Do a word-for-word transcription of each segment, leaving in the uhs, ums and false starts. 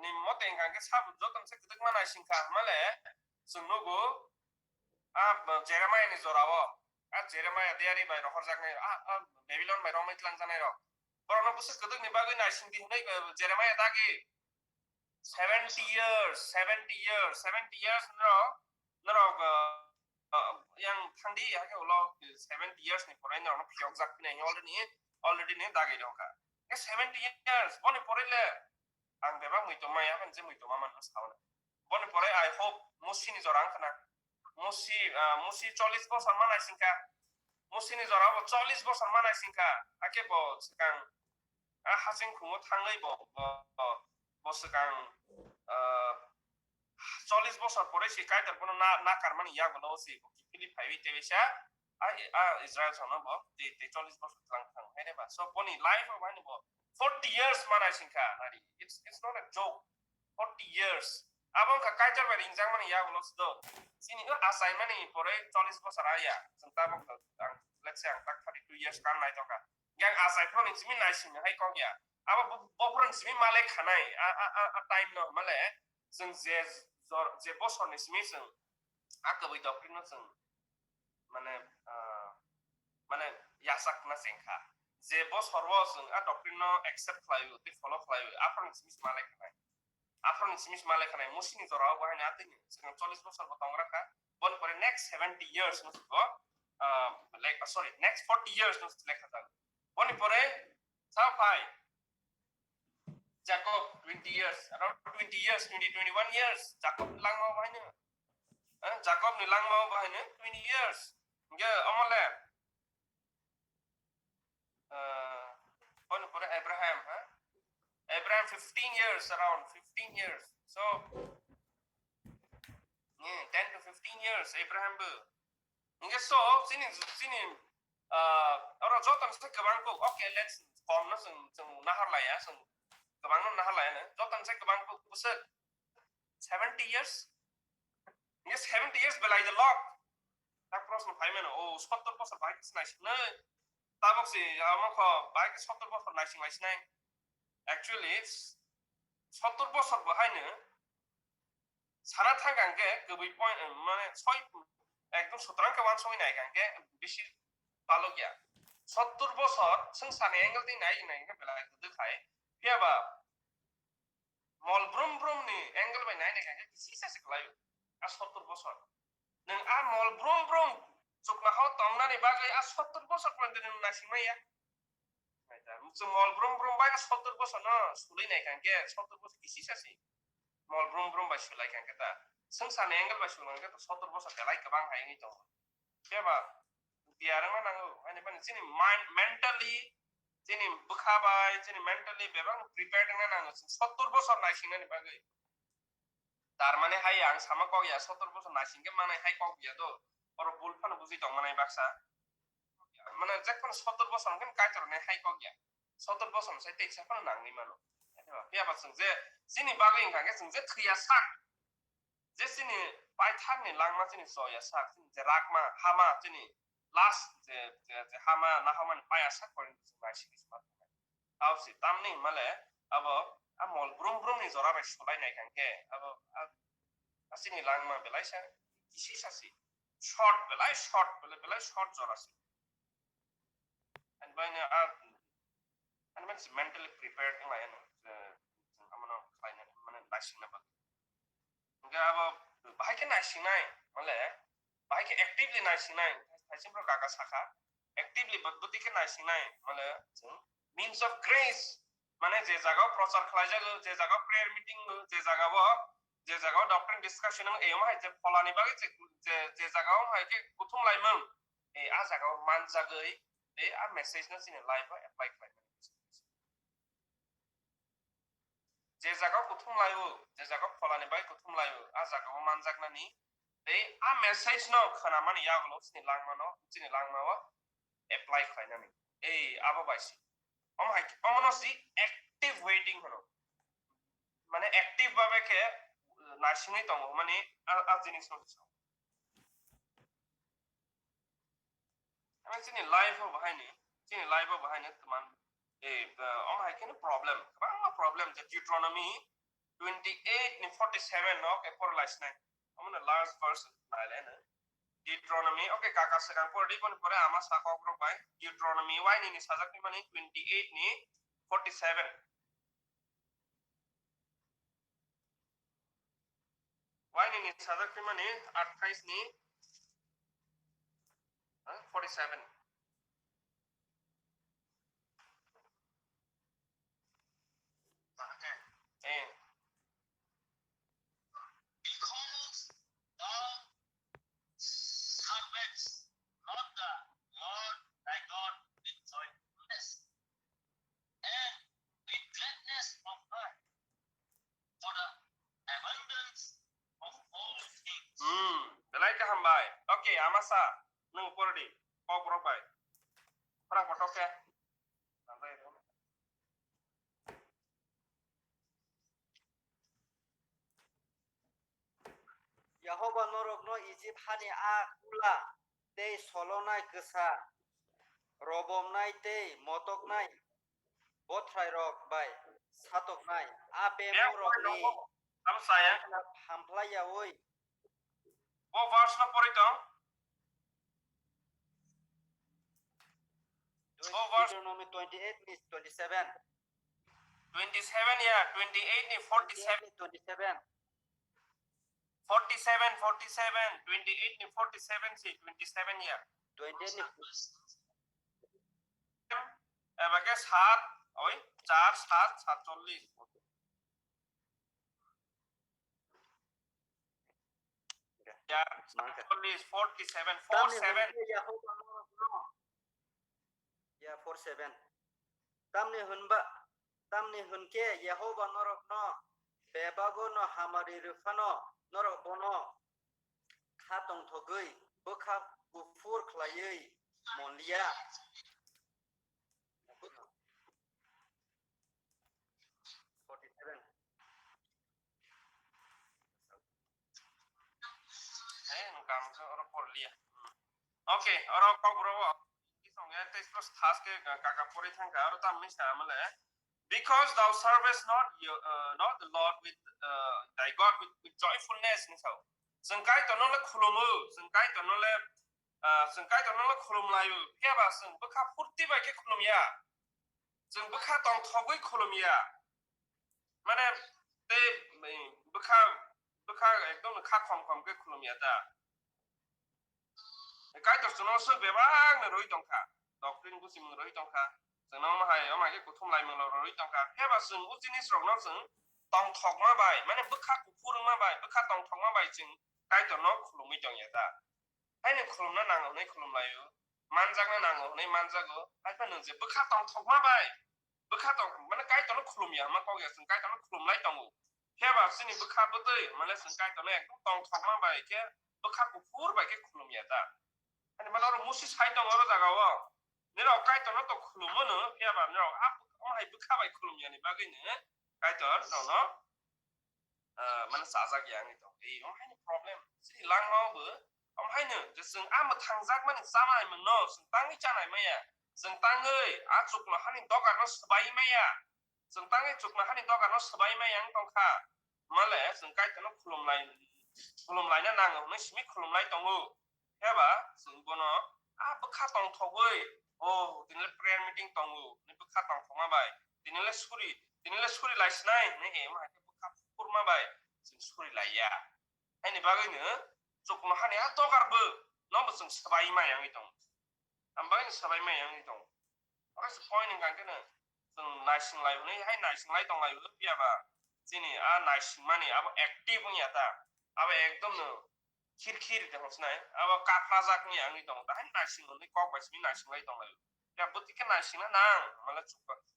ni mote hwnkha khe sabo jotono se kwdwkma naisingkha hwnmale chwng nugo, a Jeremiah ni jorao, a Jeremiah diary bai rohorjaknai, a, a Babylon bai romwi tlangjaknai rok. Borokno bwswk kwdwkni bagwi naisingdi hwnwi, eh, Jeremiah dagi. Seventy years, seventy years, seventy years norok, norok, uh, uh, yang thangdi, hakhe ulo seventy years ni pore norokno phiyokjak phina already, already ni dagi rokha. Ke seventy years, boni pore le ang bebak muitu maya, je muitu mama no sauna. Boni pore I hope Musi ni jora wngkhana. Musi, ah, Musi chollish bosor ma naisingkha. Musi ni jora bo chollish bosor ma naisingkha. Hakhe bo swkang, ah, haching khungo thangwi bo, bo, bo, bo swkang, ah, chollish bosor pore si Kaitor bono na, nakarmani yagulo si bo kiphilwi phaiwi tei sa, ah, ah, Israel songno bo tei, tei chollish bosor tlang thang hai de ba. So boni life o mani bo forty years ma naisingkha nari. It's, it's not a joke. Forty years. Abo wngkha Kaitor bai ringjakmani yagulo sdo. Chini o achaimani pore chollish bosor aya. Chwng tabuk ang, let's say, ang tak thirty two years kan nai tongkha. Yang achai phano ni simi naising hai kok ya. Abo bo, bo phano ni simi male khanai. A, a, a, a time no male. Chwng je jor, je bosor ni simi chwng a kwbwi doctrine no chwng mane, ah, mane yachak na chengkha. Je bosor o chwng a doctrine no accept khlai o, tei follow khlai o, aphano simi male khanai. Aphano simi male khanai. Musi ni jora o bo haino atini. Chwng chollish bosor bo tong rakha. Boni pore next seventy years no bo, ah, like, sorry, next forty years no lekha jago. Boni pore sa phai Jacob twenty years, around twenty years, twenty, twenty-one years, Jacob ni langma o bahai no. Eh, Jacob ni langma o bahai no twenty years. Hingke omo le, eh, boni pore Abraham, ha? Abraham fifteen years, around fifteen years. So, eh, ten to fifteen years Abraham bo. Hingke so, chini, chini, ah, oro joto ni sai kwbang kuk, okay, let's kom no chwng, chwng nahar laiya, chwng kwbang no nahar laiya no. Joto ni sai kwbang kuk bwswk seventy years? Hingke seventy years belai de lok. Tak proshno phai mano, o sottor bosor bai khe naising nai. Tabok si, amo kho bai khe sottor bosor naising lai sinai. Actually, sottor bosor bo haino sana thang kang khe kwbwi point, mane soi, ekdom sutrang khe uansugwi nai kang khe bisi balok ya. Sottor bosor swngcharni angle twi nai nai khe belai kwdwk hai. Phiya ba mol brum brum ni angle bai nai nai kang khe kisi sa se kwlai o. A sottor bosor. Nwng a mol brum brum chuknohao tongnani bagwi a sottor bosor pore nwng naising maya. Chwng mol brum brum bai sottor bosor no sulai nai kang khe, sottor bosor kisi sa se. Mol brum brum bai sulai kang khe ta. Swngcharni angle bai sulai kang khe to sottor bosor belai kwbang hai wngwi tongo. Phiya ba tiyar wngna nango, ani bani chini mind, mentally, chini bwkha bai, chini mentally bebak prepared wngna nango, chwng sottor bosor naisingnani bagwi. Tar mane hai ang sama kok ya, sottor bosor naising khe manai hai kok ya do, oro bul phano bujui tong manai baksa. Mane, je phano sottor bosor hwn khe Kaitor ni hai kok ya, sottor bosor sai teisa phano nangwi mano. Phiya ba chwng je chini bagwi wngkha khe chwng je thwiya sak, je chini paithak ni langma chini choya sak, chini je rakma hama chini last je, je, je hama nahormani paya sak porjwnto chwng naisingwi sma tongnai. Tao se tamni hwnmale abo a mol brum brum ni jora bai sulai nai kang khe abo a, a chini langma belai sa kisi sa si short belai short belai belai short jora si. And by a, and when mentally prepared wng lai ano, je chwng amo no khlai nai mane naising na bagwi. Hingke abo bahai khe naisingnai, male bahai khe actively naisingnai, thaiching bro kaka sakha, actively bo-, bwtwi khe naisingnai, male chwng means of grace, mane je jaga o prochar khlai jago, je jaga o prayer meeting o, je jaga o, je jaga o doctrine discussion o, eyom hai je pholani bagwi je, je, je jaga o hai khe kuthum laimung, e, a jaga o manjagwi, e, a message no chini life o apply khlai mani. Je jaga o kuthum lai o, je jaga o pholani bai kuthum lai o, a jaga o manjaknani tei a message no khwnamani yagulo chini langma no, chini langma o apply khlainani. Ei, abo bai si. Omo hai, omo no si active waiting hwno. Mane active babe khe, uh, naisingwi tongo, mane a, a jinis no. Amo chini life o bahai ni, chini life o bahai ni tman. eh, omo hai kheno problem, kwbangma problem je Deuteronomy twenty eight ni forty seven no khe porlai sinai. Omo no last verse nai le no. Deuteronomy, okay, kaka swkang por di, boni pore ama sa kok rok bai. Deuteronomy, wai nini sajak ni mani twenty eight ni forty seven. Wai nini sajak ni mani athais ni, ha, forty seven. Eh. Because thou servest not the Lord thy God with joyfulness and with gladness of heart for the abundance of all things. Hmm, belai kaham bai. Okay, amasa, nung por di, kok borok bai. Khorang kotor khe. Jehovah norokno Ijip hani a kula tei solonai kwsa, robomnai tei motoknai bothrairok bai satoknai a bemorokni Abo saya. Hamplaiyaui. Bo verse no pori tong. Bo verse. Deuteronomy twenty eight ni twenty seven. Twenty seven ya, twenty eight ni forty seven. Twenty seven. Forty seven, forty seven, twenty eight ni forty seven si twenty seven ya. Twenty eight ni. Eba ke sat, oi, char, sat, satchollis. Ya, satchollis, forty seven, four seven. Tamni hwn khe Jehovah norokno, ya, four seven. Tamni hwn ba, tamni hwn khe Jehovah norokno bebago no hamari rw phano norok bono kha tongthogwi bwkha kuphur khlaiwi mon liya. Forty seven. Eh, nung kam sa oro por liya. Hmm. Okay, oro kok bro. Kisong ya, tei pros thas ke ka-, kaka pori thangka, oro tam misa amale. Because thou servest not your, uh, not the Lord with, uh, thy God with, with joyfulness, ni sao. Chwng Kaitorno le khulumu, chwng Kaitorno le, uh, chwng Kaitorno le khulumlaio, phiya ba chwng bwkha phurti bai khe khulumya. Chwng bwkha tongthogwi khulumya. Mane, tei, eh, bwkha, bwkha ekdom kha khom khom khe khulumya ta. Kaitor chwngno swk bebak no rwi tongkha, doctrine buchimung rwi tongkha, chwngno omo hai, omo hai khe kuthum laimung rwi tongkha, phiyaba chwng o jinis rokno chwng tongthokma bai, mane bwkha kuphur wngma bai, bwkha tongthokma bai chwng Kaitorno khulumwi tongya ta. Haino khulumna nango hwnwi khulumlaio, manjakna nango hwnwi manjago, haiphano je bwkha tongthokma bai, bwkha tong, mane Kaitorno khulumya hwnma kok ya, chwng Kaitorno khulumlai tongo. Phiyaba chini bwkha bwtwi, mane chwng Kaitorno ekdom tongthokma bai khe, bwkha kuphur bai khe khulumya ta. Ani mane oro Musi sai tongo oro jagao. Nirok Kaitorno to khulumo no, phiyaba nirok a bwkha, omo hai bwkha bai khulumyani bagwi no Kaitor nono, ah, mane chajak ya wngwi tong. Ei, omo haino problem. Chini langmao bo, omo haino je chwng a mwthangjakmani chanai mungno chwng tangwi chanai maya. Chwng tangwi a chukno hani dogarno swbai maya. Chwng tangwi chuknohani dogarno swbai maya wng tong kha. Male chwng Kaitorno khulumlai, khulumlaina nango hwnwi simi khulumlai tongo. Phiyaba chwng bono a bwkha tongthogwi, "O, tini le prayer meeting tongo," hwnwi bwkha tongthokma bai, "Tini le suri, tini le suri lai sinai," hwnwi, eh, omo hai khe bwkha phurma bai chwng suri lai ya. Haini bagwino chuknohani a dogar bo nobo chwng swbai maya wngwi tongo. Ang bagwino swbai maya wngwi tongo. Oro se point hwnkha khe no chwng naising lai hwnwi hai naising lai tong lai phiyaba chini a naisingmani abo active wngya ta, abo ekdom no khir khir de hwnsnai, abo kaprajak wngya wngwi tongo, ta hai naising hwnwi kok bai simi naising lai tong lai. Ya bwtwi khe naisingna nang, mala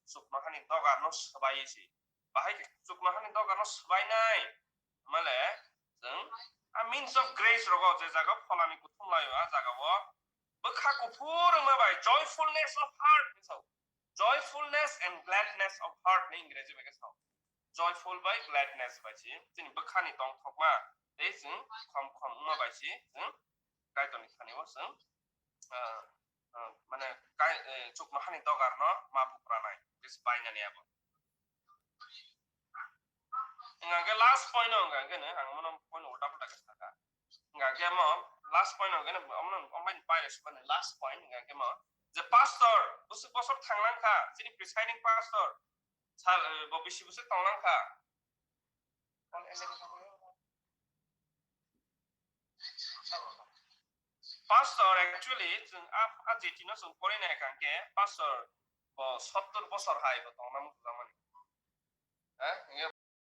chuknohani dogar no swbai se. Bahai khe chuknohani dogarno swbainai. Male, chwng a means of grace rogo je jaga pholani kuthum laio, a jagao bwkha kuphur wngma bai joyfulness of heart hinwi sao. Joyfulness and gladness of heart ni Ingreji bai khe sao. Joyful bai gladness bai si chini bwkhani tongthokma tei chwng khom khom wngma bai si chwng Kaitorni thani o chwng, ah, ah, mane kai, eh, chuknohani dogarno ma bupranai. is binary abo. Hingke last point o hingke ne ang mono point ulta pulta ke saka. Hingke mo last point o hingke ne amno ambai pai resbani last point hingke mo je pastor busuk bosor thanglangkha chini presiding pastor sal bo bisi busuk tonglangkha. Pastor actually chwng a, a jeti no chwng porinai kha hwnkhe pastor bo sottor bosor hai bo tongna muchungjak mani. Ha?